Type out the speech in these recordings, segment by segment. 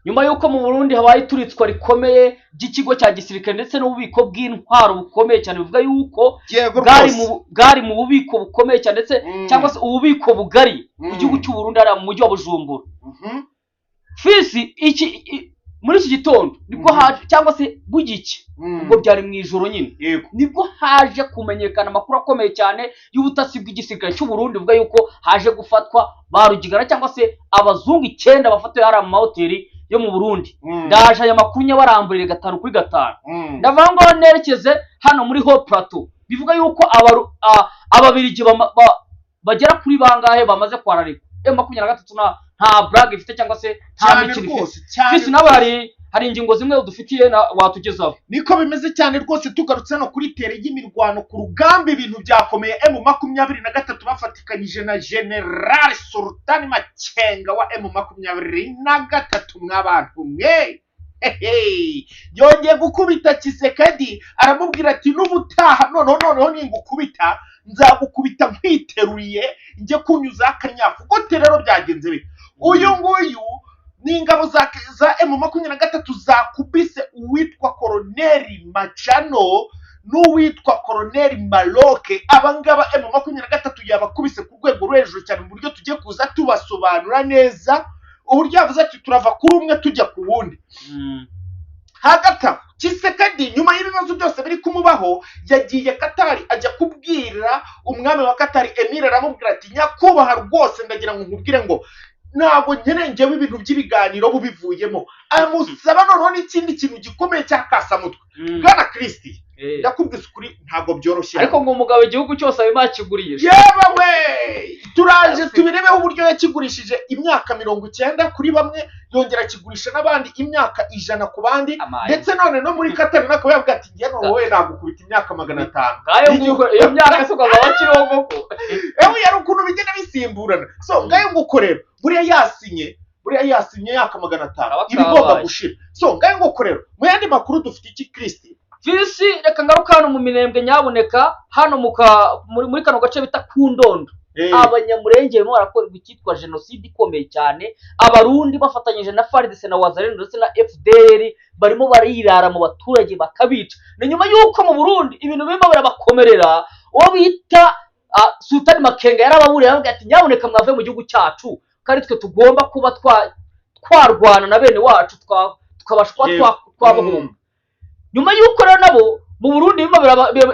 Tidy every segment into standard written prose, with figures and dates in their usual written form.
Nyuma y'uko mu Burundi habaye ituritswa rikomeye ry'ikigo cya gisirikare ndetse n'ububiko bw'intwaro bukomeye cyane, bivuga yuko bwari bwari mu bubiko bukomeye cyane ndetse cyangwa se ububiko bugari mu gihugu cy'u Burundi, hariya mu mujyi wa Bujumbura. Fisi iki muri iki gitondo nibwo haje, cyangwa se bugicya, ubwo byari mu ijoro nyine, nibwo haje kumenyekana amakuru akomeye cyane y'ubutasi bw'igisirikare cy'u Burundi, buvuga yuko haje gufatwa ba Rugigana cyangwa se abazungu 9 bafatiwe hariya mu mahoteli yo mu Burundi. Ndaje aya makuru nyabaramburire gatanu kuri gatanu. Ndava aho ngaho nerekeze hano muri Haut Plateau, bivuga yuko Ababirigi bagera kuri bangahe bamaze kwararika. M23 nta blague ifite cyangwa se nta mikino ifite. Rwose cyane. Fisi, nawe hari ingingo zimwe udufitiye watugezaho. Niko bimeze cyane rwose. Tugarutse hano kuri terrain y'imirwano, ku rugamba ibintu byakomeye. M23 bafatikanyije na General Sultani Makenga wa M23. Mw'abantu mwe, hehe, yongeye gukubita Tshisekedi, aramubwira ati: "N'ubutaha noneho ningukubita nzagukubita nkwiteruriye, njye kunyuzaho akanyafu." Gute rero byagenze bite? Uyu nguyu ni ingabo za M23 zakubise uwitwa Koroneri Macano n'uwitwa Koroneri Maroke. Abangaba M23 yabakubise ku rwego rwo hejuru cyane, mu buryo tugiye kuza tubasobanura neza uburyo yavuze ati: "Turava kuri umwe tujya ku wundi." Hagati aho, Tshisekedi, nyuma y'ibibazo byose biri kumubaho, yagiye Katari, ajya kubwira umwami wa Katari Emir, aramubwira ati: "Nyakubahwa, rwose ndagira ngo nkubwire ngo ntabwo nkeneye njyewe ibintu by'ibiganiro bubivuyemo." Amusaba noneho n'ikindi kintu gikomeye cya kasamutwe. Bwana Kirisiti, ndakubwiza ukuri, ntabwo byoroshye. Ariko ngo umugabo igihugu cyose arimo akigurisha. Yewe we, turaje tubirebeho uburyo yakigurishije imyaka 90 kuri bamwe, yongera akigurisha n'abandi imyaka 100 ku bandi. Amaye. Ndetse none no muri Katari nakaba yavuga ati: "Njye none wowe nagukubita imyaka 500." Ngayo nguko, iyo myaka se ukazaba akiriho koko? Ewe, yari ukuntu bigenda bisimburana. So ngayo nguko rero, buriya yasinye yaka 500 Kaba iba igomba kabaye. gushira. So ngayo nguko rero, mu yandi makuru dufite iki, Kristi? Fisi, reka ngaruka hano mu Minembwe nyabuneka, hano muri kano gace bita Kundondo. Abanyamurenge barimo barakorerwa icyitwa jenoside ikomeye cyane. Abarundi bafatanyije na FARDC na Wazalendo ndetse na FDLR barimo barirara mu baturage bakabica. Ni nyuma y'uko mu Burundi ibintu birimo birabakomerera. Uwo bita Sultani Makenga yarababuriye, arababwira ati: "Nyabuneka mwave mu gihugu cyacu, kandi twe tugomba kuba twarwana na bene wacu, tukabasha kuba twabohomba." Nyuma y'uko rero nabo mu Burundi birimo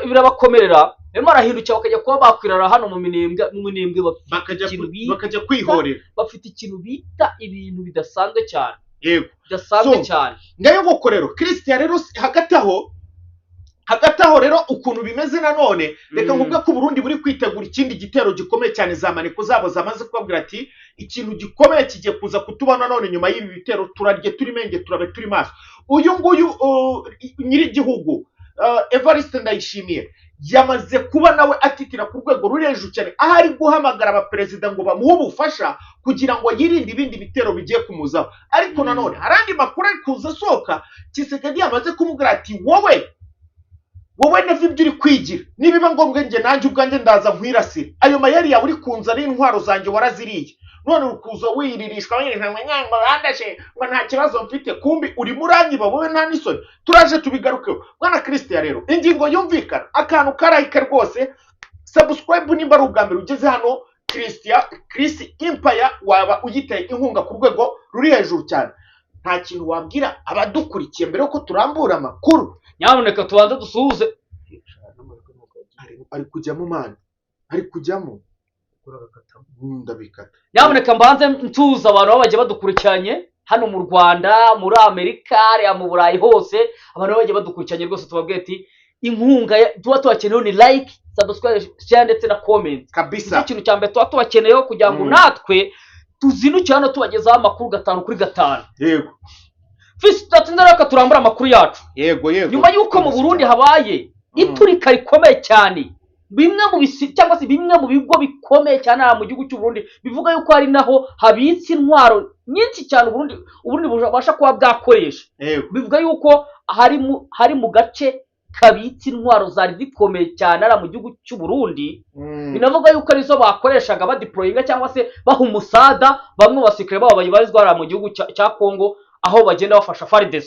birabakomerera, barimo barahindukira bakajya kuba bakwirara hano mu Minembwe bafite bakajya ikintu bakajya kwihorera. Bafite ikintu bita ibintu bidasanzwe cyane, bidasanzwe cyane. Ngayo nguko rero, Christian. Rero hagati aho rero ukuntu bimeze nanone, reka nkubwe ko Uburundi buri kwitegura ikindi gitero gikomeye cyane. Za maneko zabo zamaze kubabwira ati: "Ikintu gikomeye kigiye kuza kutuba nanone nyuma y'ibi bitero, turarye turi menge, turabe turi maso." Uyu nguyu nyir'igihugu Evariste Ndayishimiye yamaze kuba nawe atitira ku rwego ruri hejuru cyane, aho ari guhamagara abaperezida ngo bamuhe ubufasha kugira ngo yirinde ibindi bitero bigiye kumuzaho. Ariko nanone hari andi makuru ari kuza asohoka. Tshisekedi yamaze kumubwira ati: "Wowe neva, ibyo uri kwigira, nibiba ngombwa njye nanjye ubwanjye ndaza nkwirasire. Ayo mayeri yawe uri kunza n'intwaro zanjye waraziriye, none uri kuza wiririshwa wirirwa ngo ngo bandashe, ngo nta kibazo mfite, kumbi urimo uranyiba wowe, nta n'isoni." Turaje tubigarukeho, bwana Christian. Rero ingingo yumvikana, akantu karahika rwose. Subscribe nimba ari ubwa mbere ugeze hano. Christian, Chris Empire, waba uyiteye inkunga ku rwego ruri hejuru cyane. Nta kintu wabwira abadukurikiye mbere yuko turambura amakuru? Nyamuneka tubanze dusuhuze. Ari kujyamo man, ari kujyamo. Ndabikata. Nyamuneka mbanze ntuza abantu baba bagiye badukurikiranye hano mu Rwanda, muri Amerika, hariya mu Burayi hose. Abantu baba bagiye badukurikiranye rwose, tubabwire ati inkunga tuba tubakeneyeho ni like, subscribe, share ndetse na comment. Nicyo kintu cya mbere tuba tubakeneyeho kugira ngo natwe tuzinduke hano tubagezaho amakuru gatanu kuri gatanu. Fisi, tudatinze, reka turambure amakuru yacu. Yego. Nyuma y'uko mu Burundi habaye iturika rikomeye cyane, bimwe mu bisi cyangwa se bimwe mu bigo bikomeye cyane aha mu gihugu cy'u Burundi, bivuga yuko ari naho habitse intwaro nyinshi cyane Uburundi bubasha kuba bwakoresha, bivuga yuko hari mu gace kabitse intwaro zari zikomeye cyane hariya mu gihugu cy'u Burundi. Binavuga yuko arizo bakoreshaga badeployinga cyangwa se baha umusada bamwe mu basirikare babo babarizwa hariya mu gihugu cya Congo. aho bagenda bafasha FARDC.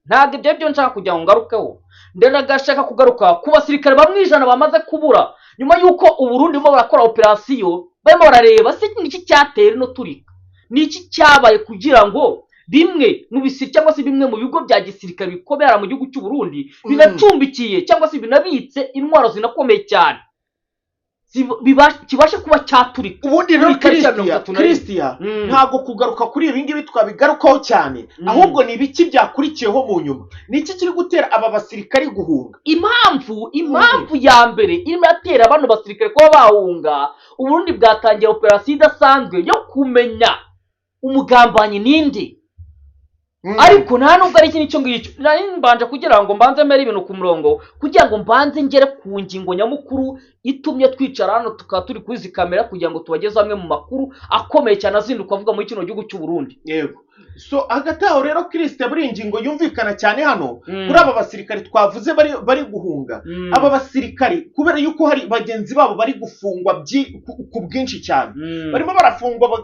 Ntabwo ibyo byo nshaka kugira ngo ngarukeho, ndagashaka kugaruka ku basirikare bamwe 100 bamaze kubura nyuma y'uko Uburundi burimo barakora operasiyo, barimo barareba se niki cyatera ino turika, niki cyabaye kugira ngo bimwe mu bisi cyangwa se bimwe mu bigo bya gisirikare bikomera mu gihugu cy'u Burundi binacumbikiye cyangwa se binabitse intwaro zinakomeye cyane kibashe kuba cyaturika. Ubundi rero Kuri tariki ya 31. Christian, ntabwo kugaruka kuri ibi ngibi twabigarukaho cyane, ahubwo ni ibiki byakurikiyeho mu nyuma, ni iki kiri gutera aba basirikari guhunga? Impamvu ya mbere irimo iratera bano basirikare kuba bahunga, Uburundi bwatangiye operasiyo idasanzwe yo kumenya umugambanyi ninde. Ariko nta nubwo ari iki nicyo ngicyo nari mbanje kugira ngo mbanze mere ibintu ku murongo, kugira ngo mbanze ngere ku ngingo nyamukuru itumye twicara hano, tukaba turi kuri izi kamera kugira ngo tubageze amwe mu makuru akomeye cyane azinduka avuga muri kino gihugu cy'u Burundi. Yego, so hagati aho rero Christian, buri ingingo yumvikana cyane hano kuri aba basirikari twavuze bari guhunga. Aba basirikari, kubera yuko hari bagenzi babo bari gufungwa ku bwinshi cyane, barimo barafungwa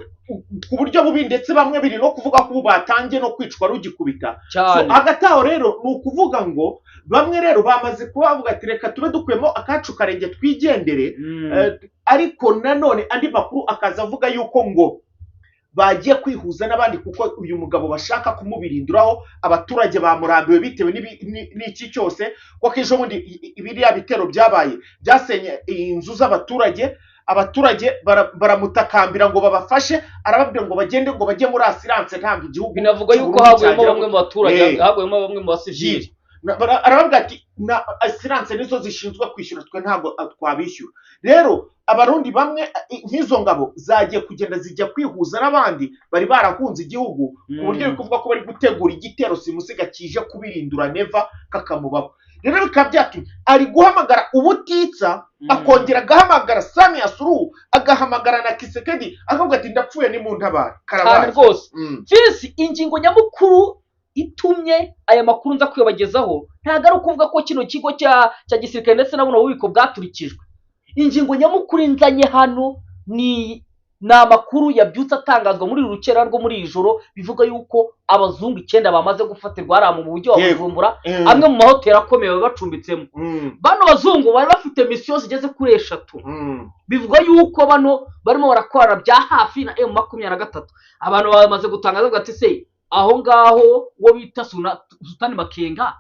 ku buryo bubi, ndetse bamwe biri no kuvuga ko ubu batangiye no kwicwa rugikubita. So, hagati aho rero ni ukuvuga ngo bamwe rero bamaze kuba bavuga ati reka tube dukuyemo akacu karenge twigendere. Ariko nanone andi makuru akaza avuga yuko ngo bagiye kwihuza n'abandi, kuko uyu mugabo bashaka kumubirinduraho, abaturage bamurambiwe bitewe n'iki cyose, kuko ejo bundi biriya bitero byabaye byasenye inzu z'abaturage, abaturage baramutakambira ngo babafashe, arababwira ngo bagende ngo bajye muri assurance, ntabwo igihugu Binavuga yuko cy'Uburundi haguyemo cyagera bamwe mu baturage, haguyemo bamwe mu basivili. Arababwira ati na assurance nizo zishinzwe kwishyura, twe ntabwo twabishyura. Rero Abarundi bamwe, nk'izo ngabo zagiye kugenda zijya kwihuza n'abandi bari barahunze igihugu, ku buryo biri kuvuga ko bari gutegura igitero simusiga kije kubirindura Neva kakamubaho. Rero bikaba byatumye ari guhamagara ubutitsa, akongera agahamagara Samia Suluhu, agahamagara na Tshisekedi, akavuga ati ndapfuye ni mu ntabare. Cyane. Karabaye. Rwose Fisi, ingingo nyamukuru itumye aya makuru nza kuyabagezaho ntabwo ari ukuvuga ko kino kigo cya gisirikare ndetse na buno bubiko bwaturikijwe. Ingingo nyamukuru nzanye hano ni amakuru yabyutse atangazwa muri uru rukera rwo muri iri joro, bivuga yuko abazungu 9 bamaze gufatirwa hariya mu mujyi wa Bujumbura, amwe mu mahoteli akomeye baba bacumbitsemo. Bano bazungu bari bafite misiyo zigeze kuri 3. Bivuga yuko bano barimo barakorana bya hafi na M23. Abantu bamaze gutangaza bavuga ati se aho ngaho uwo bita Sultani Makenga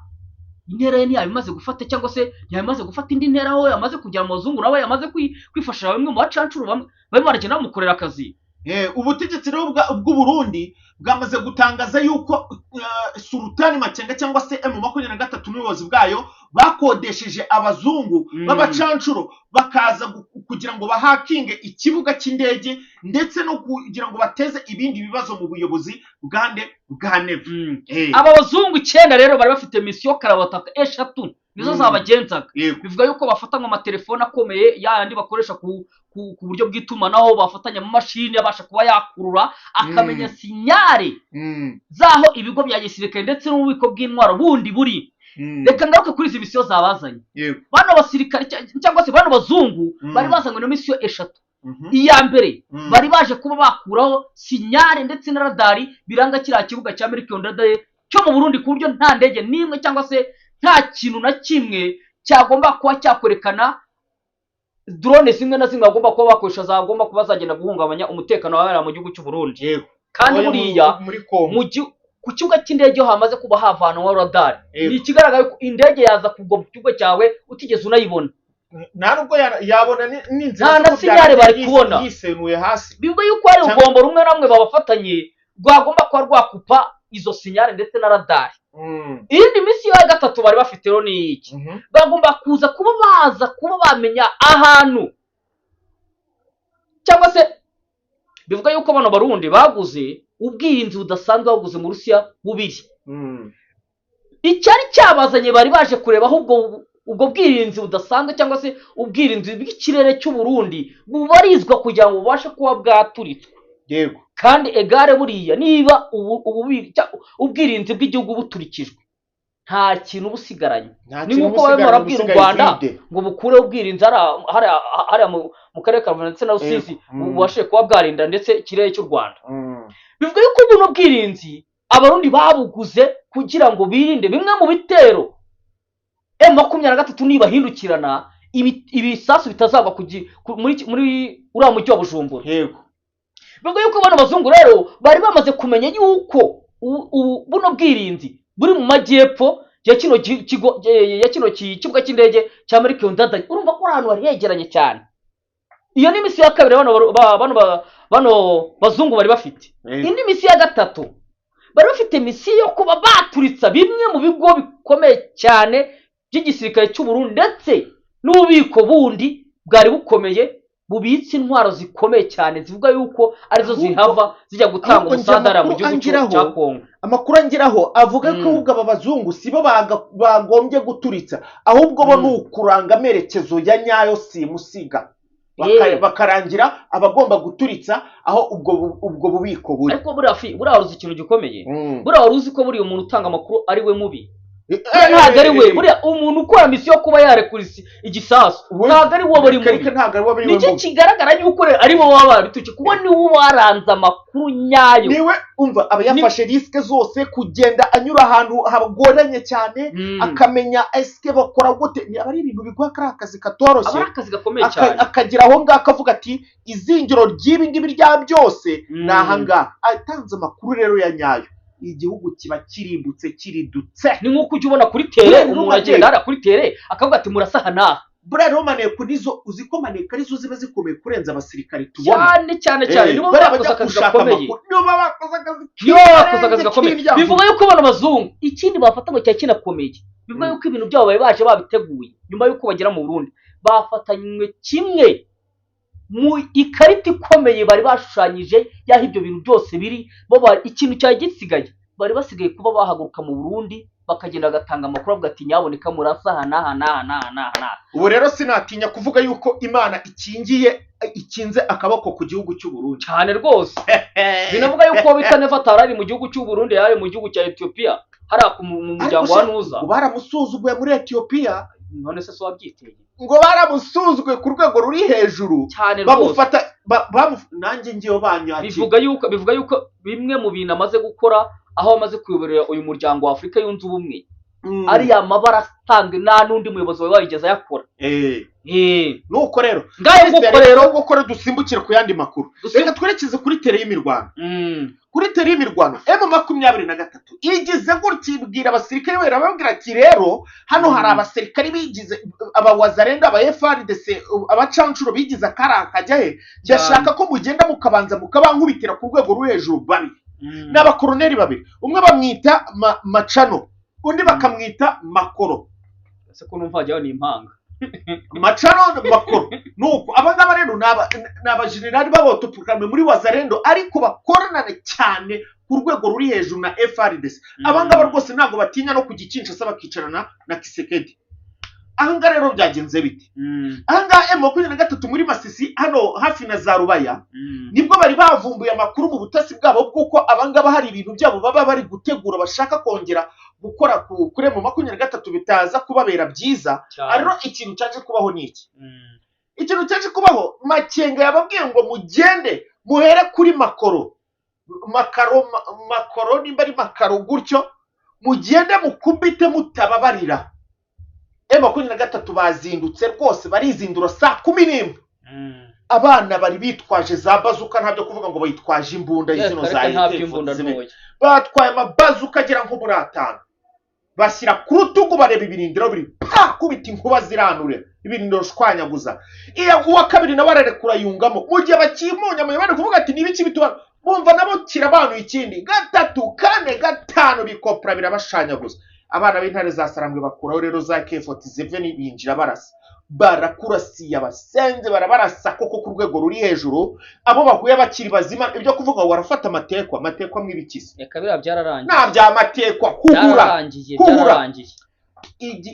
intera ye ntiyaba imaze gufata, cyangwa se ntiyaba imaze gufata indi ntera, aho yamaze kugera mu bazungu, nawe yamaze kwifashisha bamwe mu bacancuro bamwe barimo baragenda bamukorera akazi. Ubutegetsi rero bw'u Burundi bwamaze gutangaza yuko Sultani Makenga cyangwa se M23 n'ubuyobozi bwayo bakodesheje abazungu b'abacancuro bakaza kugira ngo bahakinge ikibuga cy'indege, ndetse no kugira ngo bateze ibindi bibazo mu buyobozi bwande bwa Neva. Aba bazungu 9 rero bari bafite misiyo karabataka 3 nizo zabagenzaga. Bivuga yuko bafatanywa amatelefone akomeye yayandi bakoresha ku buryo bw'itumanaho, bafatanya amamashini abasha kuba yakurura akamenya sinyare zaho ibigo bya gisirikare ndetse n'ububiko bw'intwaro bundi buri. Reka ngaruke kuri izi misiyo zabazanye. Bano basirikare cyangwa se bano bazungu bari bazanywe na misiyo 3. Iya mbere, bari baje kuba bakuraho sinyare ndetse na radari biranga kiriya kibuga cya Melchior Ndadaye cyo mu Burundi, ku buryo nta ndege n'imwe cyangwa se nta kintu na kimwe cyagomba kuba cyakwerekana drone zimwe na zimwe bagomba kuba bakoresha zagomba kuba zagenda guhungabanya umutekano w'abari mu gihugu cy'u Burundi. Kandi buriya muri Kongo ku kibuga cy'indege ho hamaze kuba havanwa radari, ni ikigaragara ko indege yaza kugwa mu kibuga cyawe utigeze unayibona. Nta nubwo yabona n'inzira Nta na z'uko sinyare byari bari kubona. yisenuye hasi. Bivuga yuko hari urugombo rumwe na rumwe babafatanye rwagomba kuba rwakupa izo sinyare ndetse na radari. Iyindi misiyo ya gatatu bari bafite rero ni iki? Bagomba kuza kuba baza kuba bamenya ahantu, cyangwa se bivuga yuko bano Barundi baguze ubwirinzi budasanzwe, baguze mu Burusiya bubiri. Icyari cyabazanye, bari baje kureba aho ubwo bwirinzi budasanzwe cyangwa se ubwirinzi bw'ikirere cy'u Burundi bubarizwa kugira ngo bubashe kuba bwaturitswa. Kandi egare buriya niba ubwirinzi bw'igihugu buturikijwe nta kintu busigaranye. Ni nk'uko barimo barabwira u Rwanda ngo bukure ubwirinzi hariya mu karere ka Rubavu ndetse na Rusizi, bubashe kuba bwarinda ndetse ikirere cy'u Rwanda. Bivuga yuko buno bwirinzi Abarundi babuguze kugira ngo birinde bimwe mu bitero M23 nibahindukirana ibisasu bitazagwa muri uriya mujyi wa Bujumbura. Yego. Bivuga yuko bano bazungu rero bari bamaze kumenya yuko buno bwirinzi buri mu majyepfo ya kino kigo, ya kino kibuga cy'indege cya Melchior Ndadaye. Urumva ko ari ahantu hari hegeranye cyane. Iyo ni misiyo ya kabiri bano bazungu bari bafite. Indi misiyo ya gatatu bari bafite misiyo yo kuba baturitsa bimwe mu bigo bikomeye cyane by'igisirikare cy'u Burundi ndetse n'ububiko bundi bwari bukomeye bubitse intwaro zikomeye cyane, zivuga yuko arizo zihava zijya gutanga Ahubwo njye umusadara mu amakuru gihugu angiraho, cya Kongo. Amakuru angiraho avuga ko ahubwo aba bazungu sibo bagombye guturitsa, ahubwo bo ni ukuranga amerekezo ya nyayo simusiga. Bakarangira abagomba guturitsa aho ubwo bubiko buri. Ariko buriya fi, buriya uzi ikintu gikomeye. Buriya wari uzi ko buriya umuntu utanga amakuru ari we mubi. Ntabwo ari we. Buriya umuntu ukora misiyo yo kuba yarekura igisasu ntabwo ari we bari mubi. Ntabwo ari we bari Nicyo mubi. kigaragara yuko rero ari bo baba barabituke, kuko niwe waranze amakuru nyayo. Niwe umva aba yafashe risque zose kugenda anyura ahantu hagoranye cyane, akamenya eske bakora gute. Ni aba ari ibintu biguha kari akazi katoroshye. Aba ari akazi gakomeye cyane. Akagera aho ngaho akavuga ati izingiro ry'ibi ngibi rya byose ni aha ngaha. Atanze amakuru rero ya nyayo, igihugu kiba kirimbutse kiridutse. Ni nk'uko ujya ubona kuri terrain Buriya umuntu maneko. agenda hariya kuri terrain akavuga ati murasa aha n'aha. Buriya rero maneko nizo, uzi ko maneko arizo ziba zikomeye kurenza abasirikare tubona. Cyane cyane cyane. Nibo Bariya bakoze bajya akazi gushaka gakomeye. amakuru, nibo baba bakoze akazi Nibo bakoze akazi gakomeye. k'indya. Bivuga yuko bano bazungu ikindi bafata ngo cyari kinakomeye, bivuga yuko ibintu byabo bari baje babiteguye nyuma yuko bagera mu Burundi, bafatanywe kimwe mu ikarita ikomeye bari bashushanyije y'aho ibyo bintu byose biri. Bo ikintu cyari gisigaye, bari basigaye kuba bahaguruka mu Burundi bakagenda bagatanga amakuru avuga ati nyaboneka murasa aha n'aha n'aha n'aha n'aha n'aha. Ubu rero sinatinya kuvuga yuko Imana ikinze akaboko ku gihugu cy'u Burundi. Cyane rwose. Binavuga yuko bita Neva atari mu gihugu cy'u Burundi, yari mu gihugu cya Ethiopia hariya mu muryango wa Nuza. Ngo baramusuzuguye muri Ethiopia. None se so wabyiteye? Ngo baramusuzuguye ku rwego ruri hejuru. Cyane rwose. Bamufata nanjye ngiyo banyakira. Bivuga yuko bimwe mu bintu amaze gukora aho amaze kuyoborera uyu muryango wa Afurika yunze ubumwe, ariya mabara asanzwe nta n'undi muyobozi wari warigeze ayakora. Nuko rero Ngayo nguko rero. Nguko rero dusimbukire ku yandi makuru. Reka twerekeze kuri terrain y'imirwano. Kuri terrain y'imirwano, M23 igize gutya ibwira abasirikare be, irababwira ati rero hano hari abasirikare bigize abawazarenda, aba FARDC, abacancuro bigize akari akajya he. Ndashaka ko mugenda mukabanza mukabankubitira ku rwego ruri hejuru babiri. Ni abakoroneri babiri, umwe bamwita Macano, undi bakamwita Makoro. Ese ko numva wajyaho ni impanga? Macano, Makoro. Nuko aba ngaba rero ni abajenerali b'abaotopukamwe muri Wazarendo, ariko bakorana cyane ku rwego ruri hejuru na FARDC. Aba ngaba rwose ntabwo batinya no kujya i Kinshasa bakicarana na Tshisekedi. Aha ngaha rero byagenze bite? Aha ngaha M23 muri Masisi hano hafi na za Rubaya, nibwo bari bavumbuye amakuru mu butasi bwabo bw'uko abangaba hari ibintu byabo baba bari gutegura, bashaka kongera gukora kuri M23 bitaza kubabera byiza. Rero ikintu cyaje kubaho ni iki? Ikintu cyaje kubaho, Makenga yababwiye ngo mugende muhere kuri Makoro, Makaro, Makoro, nimba ari Makaro gutyo, mugende mukubite mutababarira. M23 bazindutse rwose, barizindura saa 11. Abana bari bitwaje za bazuka, ntabyo kuvuga ngo bayitwaje imbunda zino za Nta by'imbunda ntoya. Batwaye amabazuka agera nko muri atanu, bashyira ku rutugu, bareba ibirindiro biri pa, kubita inkuba ziranure ibirindiro shwanyaguza. Iyo uwa kabiri nawe ararekura yungamo. Mu gihe bakimunyamaye bari kuvuga ati nibiki bituma bumva nabo kirabanuye, ikindi gatatu, kane, gatanu, bikopera birabashanyaguza. Abana b'intare za Sarambwe bakuraho rero za K47, binjira barasa, barakurasiye abasenze, barabarasa koko ku rwego ruri hejuru. Abo bahuye bakiri bazima, ibyo kuvuga ngo barafata amatekwa, amatekwa mw'ibikizi. Reka, biriya byararangiye. Nta bya matekwa, huhura. Byararangiye. Huhura. Byararangiye.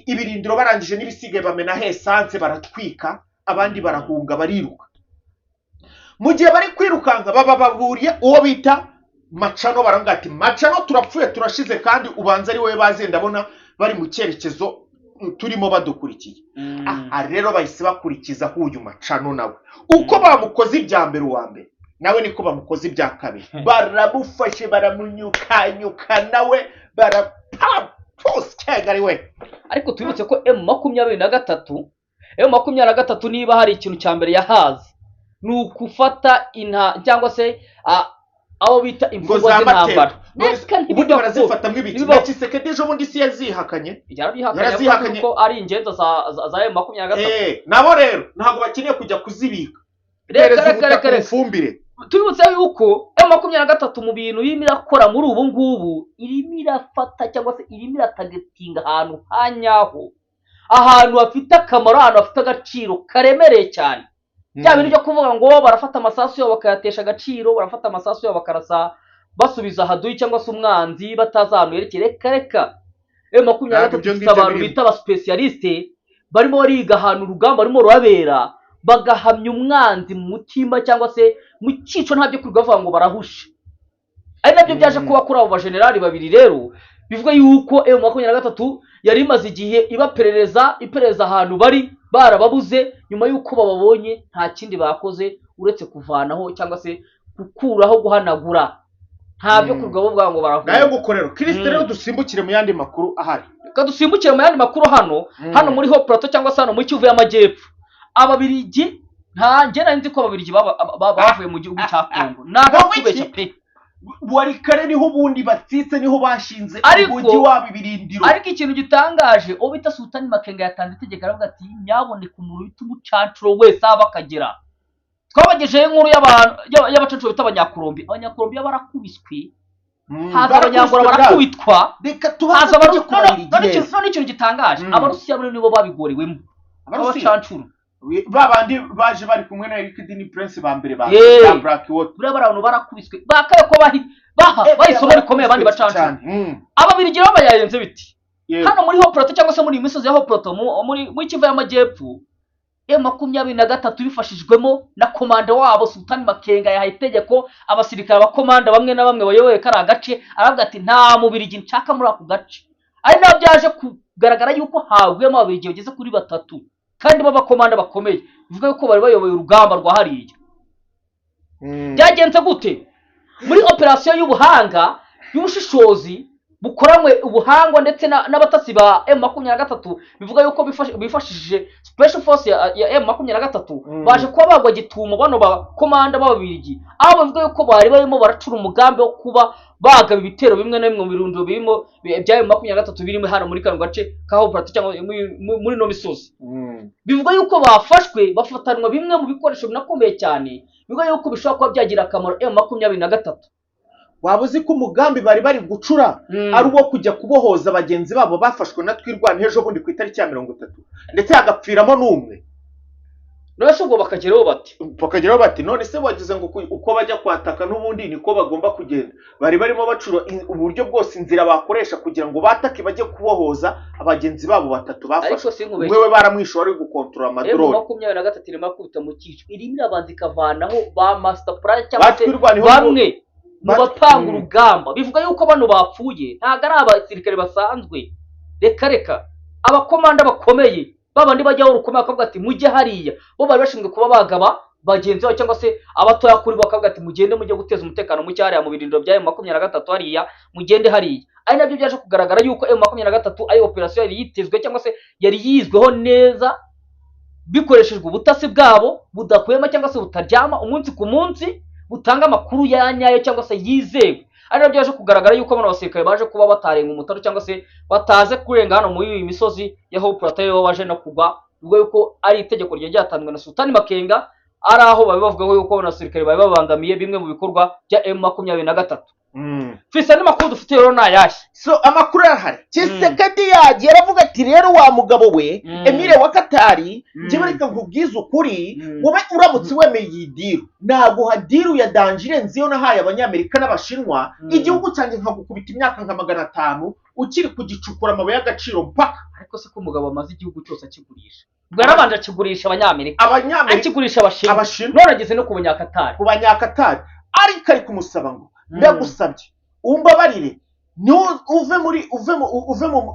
Ibirindiro barangije n'ibisigaye bamena essence, baratwika, abandi barahunga, bariruka. Mu gihe bari kwirukanka baba baburiye uwo bita Macano, baravuga ati Macano turapfuye turashize, kandi ubanza ari wowe baze, ndabona bari mu cyerekezo turimo badukurikiye. Aha rero bahise bakurikiza uyu Macano nawe uko bamukoze ibya mbere, uwa mbere. Nawe niko bamukoze ibya kabiri, baramufashe baramunyukanyuka, nawe barapapushyegari we. Ariko twibutse ko M23 M23 niba hari ikintu cya mbere yahaze ni ukufata inta cyangwa se abo bita imfungwa z'intambara. Ubundi barazifata mw'ibiki? Na Tshisekedi ejo bundi si yazihakanye, yarazihakanye ko ari ingenza za M23. Nabo rero ntabwo bakeneye kujya kuzibika. Reka ifumbire. Tubibutse yuko M23 mu bintu irimo irakora muri ubu ngubu, irimo irafata cyangwa se irimo iratagetinga ahantu hanyaho, ahantu hafite akamaro, ahantu hafite agaciro karemereye cyane. Bya bintu byo kuvuga ngo barafata amasasu yabo bakayatesha agaciro, barafata amasasu yabo bakarasa basubiza haduyi cyangwa se umwanzi batazi ahantu yerekeye. Reka reka, M23 ifite abantu bita aba specialiste barimo bariga ahantu urugamba barimo rurabera, bagahamya umwanzi mu mutima cyangwa se mu cyico, ntabyo kwirirwa bavuga ngo barahushe. Ari nabyo byaje kuba kuri abo bajenerali babiri. Rero bivuga yuko M23 yari imaze igihe ibaperereza, iperereza ahantu bari barababuze. Nyuma yuko bababonye nta kindi bakoze uretse kuvanaho cyangwa se gukuraho, guhanagura. Ntabyo kwirirwa bavuga ngo barahushe. Nayo gukorera Kristo. Rero dusimbukire mu yandi makuru ahari. Reka dusimbukire mu yandi makuru hano hano muri Haut Plateau cyangwa se hano muri Kivu y'Amajyepfo. Ababirigi, nta njye nari nzi ko ababirigi bavuye mu gihugu cya Kongo. Ntabwo pe wari kare, niho ubundi batsitse, niho bashinze umujyi wabo ibirindiro. Ariko ikintu gitangaje, uwo bita Sultani Makenga yatanze itegeko aravuga ati nyaboneka umuntu bita umucancuro wese aba akagera. Twabagejeho inkuru y'abacancuro bita Abanyakolombi. Abanyakolombi barakubiswe, haza Abanyangora barakubitwa. Reka tubanze tujye ku Babirigi. None ikintu gitangaje, Abarusiya muri nibo babigorewemo, abacancuro babandi baje bari kumwe na Eric Dini Prince ba mbere ba Black Water. Buriya bari abantu barakubiswe, bakaye ko baha bayisomo rikomeye abandi bacancuro. Ababirigi rero bayayenze biti hano muri Haut Plateau cyangwa se muri imisozi ya Haut Plateau muri Kivu y'Amajyepfo, M23 bifashijwemo na komanda wabo Sultani Makenga yahaye itegeko abasirikare abakomanda bamwe na bamwe bayoboye kari agace, aravuga ati nta mubirigi nshaka muri ako gace. Ari nabyo byaje kugaragara yuko haguyemo ababirigi bageze kuri 3 kandi b'abakomanda bakomeye, bivuga yuko bari bayoboye urugamba rwa hariya. Byagenze gute? Muri operasiyo y'ubuhanga y'ubushishozi bukoranywe ubuhangwa ndetse n'abatasi ba M23, bivuga yuko bifashishije Special Force ya M23, baje kuba bagwa gitumo bano bakomanda b'ababirigi, aho bavuga yuko bari barimo baracura umugambi wo kuba bagaba ibitero bimwe na bimwe mu birundo birimo bya M23 birimo hano muri kano gace ka Haut Plateau cyangwa muri no misozi. Bivuga yuko bafashwe bafatanwa bimwe mu bikoresho binakomeye cyane, bivuga yuko bishobora kuba byagira akamaro M23. Waba uzi ko umugambi bari bari gucura ari uwo kujya kubohoza bagenzi babo bafashwe na Twirwaneho ejo bundi ku itariki ya 30, ndetse hagapfiramo n'umwe. None se ubwo bakageraho bati none se wagize ngo uko bajya kwataka n'ubundi niko bagomba kugenda. Bari barimo bacura uburyo bwose inzira bakoresha kugira ngo batake bajye kubohoza abagenzi babo 3 bafashwe. Umwe we baramwishe wari gukontorora amadrone. M23 irimo akubita mu cyico, irimo irabanza ikavanaho ba master plan cyangwa se bamwe mu bapanga urugamba. Bivuga yuko bano bapfuye ntabwo ari abasirikare basanzwe. Reka reka, abakomanda bakomeye babandi bajyaho rukomeye bakavuga ati mujye hariya, bo bari bashinzwe kuba bagaba bagenzi babo cyangwa se abatoya kuri bo bakavuga ati mugende mujye guteza umutekano muke hariya mu birindiro bya M23 hariya, mugende hariya. Ari nabyo byaje kugaragara yuko M23 ari operasiyo yari yitezwe cyangwa se yari yizweho neza, bikoreshejwe ubutasi bwabo budahwema cyangwa se butaryama umunsi ku munsi, butanga amakuru ya nyayo cyangwa se yizewe. Ari nabyo byaje kugaragara yuko bano basirikare baje kuba batarenga umutaro cyangwa se bataze kurenga hano muri iyi misozi ya Haut Plateau, baje no kugwa. Ubwo yuko ari itegeko rye ryatanzwe na Sultani Makenga, ari aho babi bavuga yuko bano basirikare bari babangamiye bimwe mu bikorwa bya M23. Fisa n'amakuru dufite rero ni ayahe? So amakuru arahari. Tshisekedi yagiye aravuga ati rero wa mugabo we Emile wa Katari, njyewe reka nkubwize ukuri, wowe uramutse wemeye iyi deal, naguha deal ya danger irenze iyo nahaye Abanyamerika n'Abashinwa, igihugu cyanjye nkagukubita imyaka nka 500 ukiri kugicukura amabuye y'agaciro mpaka. Ariko se ko umugabo amaze igihugu cyose akigurisha? Ubwo yarabanje akigurisha Abanyamerika, akigurisha Abashinwa, none ageze no ku Banyakatari. Ku Banyakatari. Ariko ari kumusaba ngo ndagusabye umbabarire, uve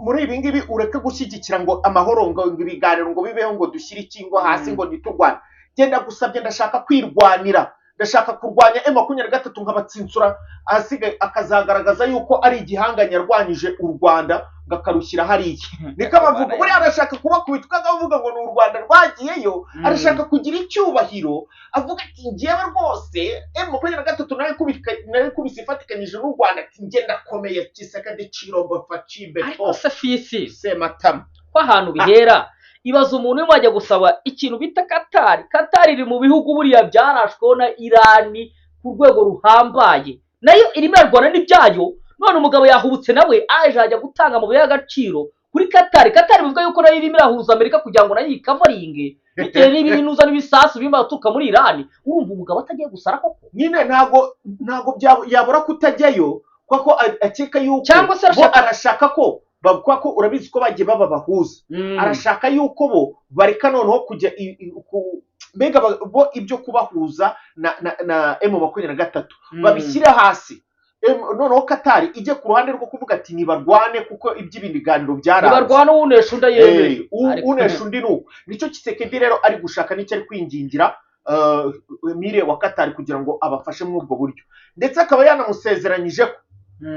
muri ibi ngibi, ureke gushyigikira ngo amahoro, ngo ibiganiro ngo bibeho, ngo dushyire ikingo hasi, ngo ntiturwane. Genda gusabye, ndashaka kwirwanira, Ndashaka kurwanya M23 nkabatsinsura, ahasigaye akazagaragaza yuko ari igihanganye yarwanyije u Rwanda ngakarushyira hariya. Niko abavuga, buriya arashaka kubakubitwa akavuga ngo ni u Rwanda rwagiyeyo, arashaka kugira icyubahiro, avuga ati njyewe rwose M23 nayo kubise ifatikanyije n'u Rwanda, ati njye ndakomeye Tshisekedi Tshilombo Facibeto. Ariko se fisi Sematama ko ahantu bihera, ibaza umuntu urimo ajya gusaba ikintu bita Katari. Katari iri mu bihugu buriya byarashweho na Irani ku rwego ruhambaye, nayo irimo irarwana n'ibyayo. None umugabo yahubutse nawe aje ajya gutanga amabuye y'agaciro kuri Katari. Katari bivuga yuko nayo irimo irahuza Amerika kugira ngo nayo yikavaringe bitewe n'ibinuza n'ibisasu birimo biraturuka muri Irani. Urumva umugabo atagiye gusara koko? Nyine ntago yabura kutajyayo kuko akeka yuko cyangwa se arashaka ko kuko urabizi ko bagiye baba bahuza, arashaka yuko bo bareka noneho kujya mbega bo ibyo kubahuza na M23 babishyira hasi. Noneho Katari ijye ku ruhande rwo kuvuga ati nibarwane kuko iby'ibiganiro byaranze, nibarwane unesha undi yemeye, unesha undi nuko. Nicyo Tshisekedi rero ari gushaka, nicyo ari kwingingira Emire wa Katari kugira ngo abafashe muri ubwo buryo, ndetse akaba yanamusezeranyije ko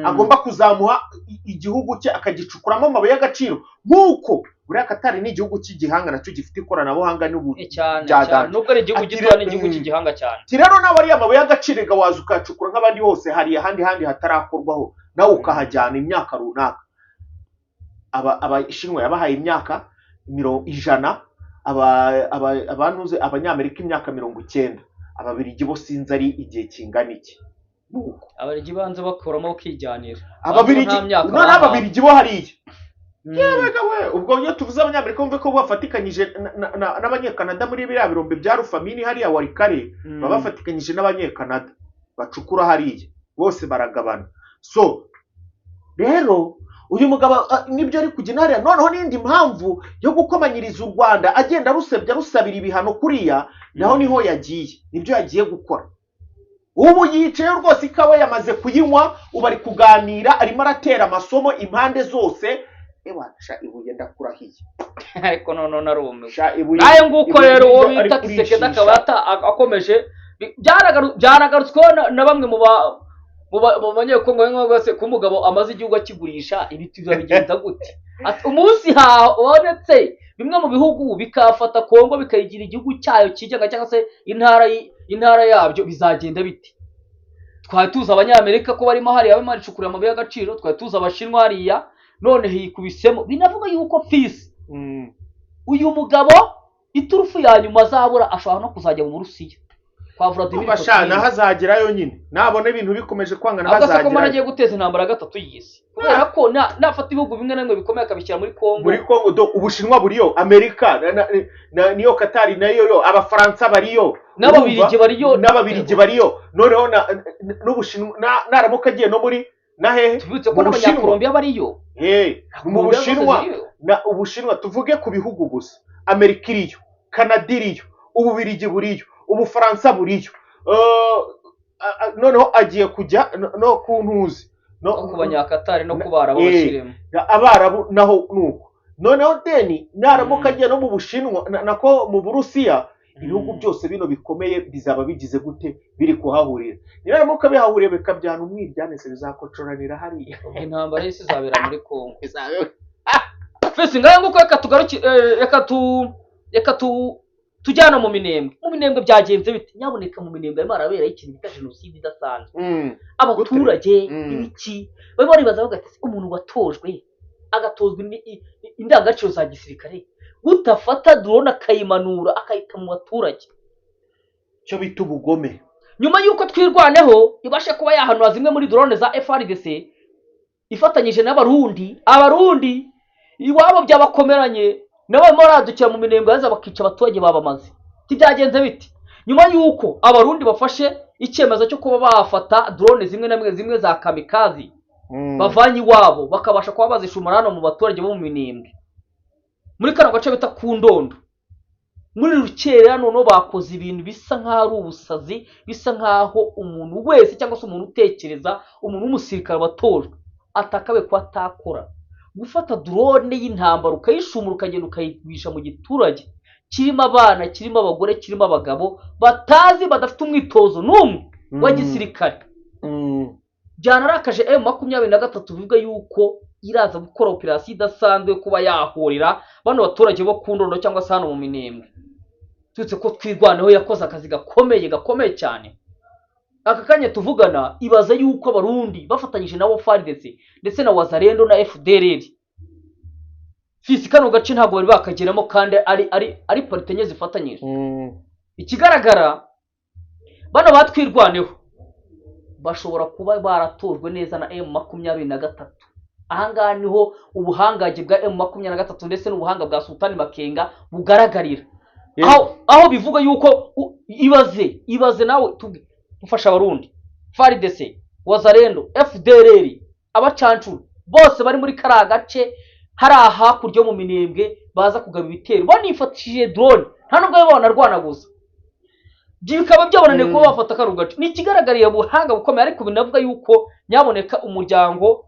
agomba kuzamuha igihugu cye akagicukuramo amabuye y'agaciro, nk'uko buriya Katari ni igihugu cy'igihanga nacyo gifite ikoranabuhanga n'ubu cyane, nubwo ari igihugu gito ni igihugu cy'igihanga cyane. Ati rero nawe ariya mabuye y'agaciro waza ukayacukura nk'abandi hose, hari ahandi handi hatarakorwaho, nawe ukahajyana imyaka runaka. Abashinwa yabahaye imyaka 100, abantuze abanyamerika imyaka 90, ababirigi bo sinzi ari igihe kingana iki. Ababirigi banze bakuramo bakijyanira, ababirigi bo hariya. Yebega we, ubwo iyo tuvuze abanyamerika bumve ko bafatikanyije n'abanyekanada muri biriya birombe bya Rufamini hariya Warikare, baba bafatikanyije n'abanyekanada bacukura hariya, bose baragabana. So rero uyu mugabo nibyo ari kugena hariya. Noneho n'indi mpamvu yo gukomanyiriza u Rwanda agenda arusebya rusabira ibihano kuriya, naho niho yagiye, nibyo yagiye gukora. Ubu yicaye rwose ikawa yamaze kuyinywa, ubu ari kuganira, arimo aratera amasomo impande zose. Ewa sha ibuye ndakurahiye, ariko none narumiwe. Naye nguko rero uwo bita Tshisekedi akaba akomeje, byaragarutsweho na bamwe mu banyekongo bose ko umugabo amaze igihugu akigurisha, ibiti bigenza gute? Umunsi habonetse bimwe mu bihugu bikafata Kongo bikayigira igihugu cyayo cyigenga cyangwa se intara yabyo, bizagenda bite? Twari tuzi abanyamerika ko barimo hariya barimo baricukura amabuye y'agaciro, twari tuzi abashinwa hariya, none hikubisemo. Binavuga yuko fisi uyu mugabo iturufu ya nyuma azabura ashobora no kuzajya mu Burusiya kwa Vladimir Putin. Naho azagerayo nyine, nabona ibintu bikomeje kwangana hazagerayo. Ko agiye guteza intambara gatatu y'isi, kubera ko nafata ibihugu bimwe na bimwe bikomeye akabishyira muri Kongo. Muri Kongo do Ubushinwa buriyo, Amerika niyo, Katari nayo yo, Abafaransa bariyo, n'Ababirigi bariyo, noneho n'Ubushinwa naramuka agiye no muri na hehe, tubutse ko n'Abanyakolombiya bariyo. Mu Bushinwa na Ubushinwa, tuvuge ku bihugu gusa, Amerika iriyo, Kanada iriyo, Ububirigi buriyo, Ubufaransa buriyo, noneho agiye kujya no ku ntuzi no ku banyakatari no ku Barabu bashyiremo Abarabu naho nuko. Noneho deni naramuka agiye no mu Bushinwa nako mu Burusiya, ibihugu byose bino bikomeye bizaba bigize gute biri kuhahurira. Niramuka bihahuriye bikabyana umwiryane, bizakocoranira hariya. Intambara y'isi izabera muri Kongo. Fesi ngaye nguko, reka tugaruke, reka tujyana mu Minembwe. Mu Minembwe byagenze bite? Nyaboneka mu Minembwe harimo harabera ikintu bita jenoside idasanzwe. Abaturage ibiki barimo baribaza bavuga ati umuntu watojwe agatozwa indangagaciro za gisirikare gutafata drone akayimanura akayita mu baturage, cyo bita ubugome. Nyuma yuko twirwaneho ibashe kuba yahanura zimwe muri drone za FARDC ifatanyije n'Abarundi, Abarundi iwabo byabakomeranye nabo barimo baradukira mu Minembwe baza bakica abaturage babamaze. Tibyagenze biti nyuma yuko Abarundi bafashe icyemezo cyo kuba bafata drone zimwe na zimwe za kamikazi bavanye iwabo bakabasha kuba bazishumura hano mu baturage bo mu Minembwe muri kano gace bita ku Ndondo muri Rukera. Noneho bakoze ibintu bisa nk'aho ari ubusazi, bisa nk'aho umuntu wese cyangwa se umuntu utekereza, umuntu w'umusirikare watojwe atakabe kuba atakora. Gufata drone y'intambara ukayishumura ukagenda ukayigwisha mu giturage Kirimo abana, kirimo abagore, kirimo abagabo batazi, badafite umwitozo n'umwe wa gisirikare. Byanarakaje M23, bivuga yuko iraza gukora operasiyo idasanzwe kuba yahurira bano baturage bo ku Ndondo cyangwa se hano mu Minembwe. Turetse ko Twirwaneho yakoze akazi gakomeye, gakomeye cyane. Aka kanya tuvugana, ibaza yuko Abarundi bafatanyije nabo, FARDC ndetse na Wazalendo na FDLR, fisi kano gace ntabwo bari bakageramo, kandi ari parties enye zifatanyije. Ikigaragara, bano batwirwaneho bashobora kuba baratojwe neza na M23. Ahangaha niho ubuhangange bwa M23 ndetse n'ubuhanga bwa Sultani Makenga bugaragarira, aho bivuga yuko ibaze nawe ufasha Abarundi, FARDC, Wazalendo, FDLR, abacancuro bose bari muri kariya gace hari hakurya yo mu Minembwe, baza kugaba ibitero banifatishije drone, nta nubwo baba banarwana gusa, bikaba byabananiye kuba bafata kano gace. Ni ikigaragariye ubuhanga bukomeye, ariko binavuga yuko nyaboneka umuryango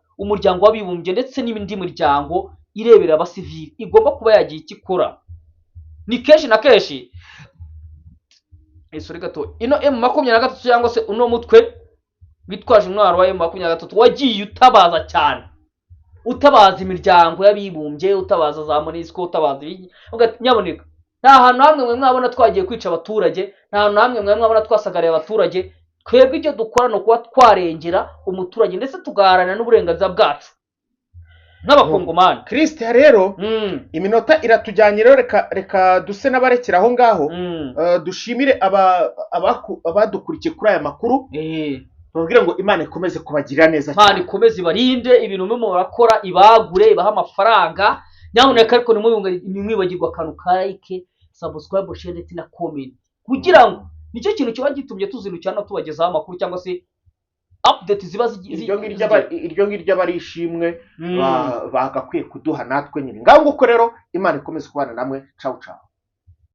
w'Abibumbye ndetse n'indi miryango irebera abasivili igomba kuba yagira icyo ikora. Ni kenshi na kenshi, sorry gato, ino M23 cyangwa se uno mutwe witwaje intwaro wa M23 wagiye utabaza cyane, utabaza imiryango y'abibumbye, utabaza za MONUSCO, utabaza ibiki, uvuga ati: "Nyaboneka, nta hantu hamwe mwe mwabona twagiye kwica abaturage, nta hantu hamwe mwe mwabona twasagariye abaturage. Twebwe icyo dukora ni ukuba twarengera umuturage ndetse tugaharanira n'uburenganzira bwacu nk'Abakongomani." Christian rero, iminota iratujyanye rero, reka duse n'abarekera aho ngaho. Dushimire abadukurikiye kuri aya makuru, tubabwire ngo Imana ikomeze kubagirira neza Imana cyane. ikomeze ibarinde ibintu murimo murakora, ibagure, ibahe amafaranga. Nyamuneka ariko ntimwibagirwe akantu ka like, subscribe, share ndetse na comment, kugira ngo nicyo kintu kiba gitumye tuzindukira no tubagezaho amakuru cyangwa se update ziba Iryo ngiryo aba ari ishimwe bagakwiye kuduha natwe nyine. Ngaho nguko rero, Imana ikomeze kubana namwe. Cawu cawu.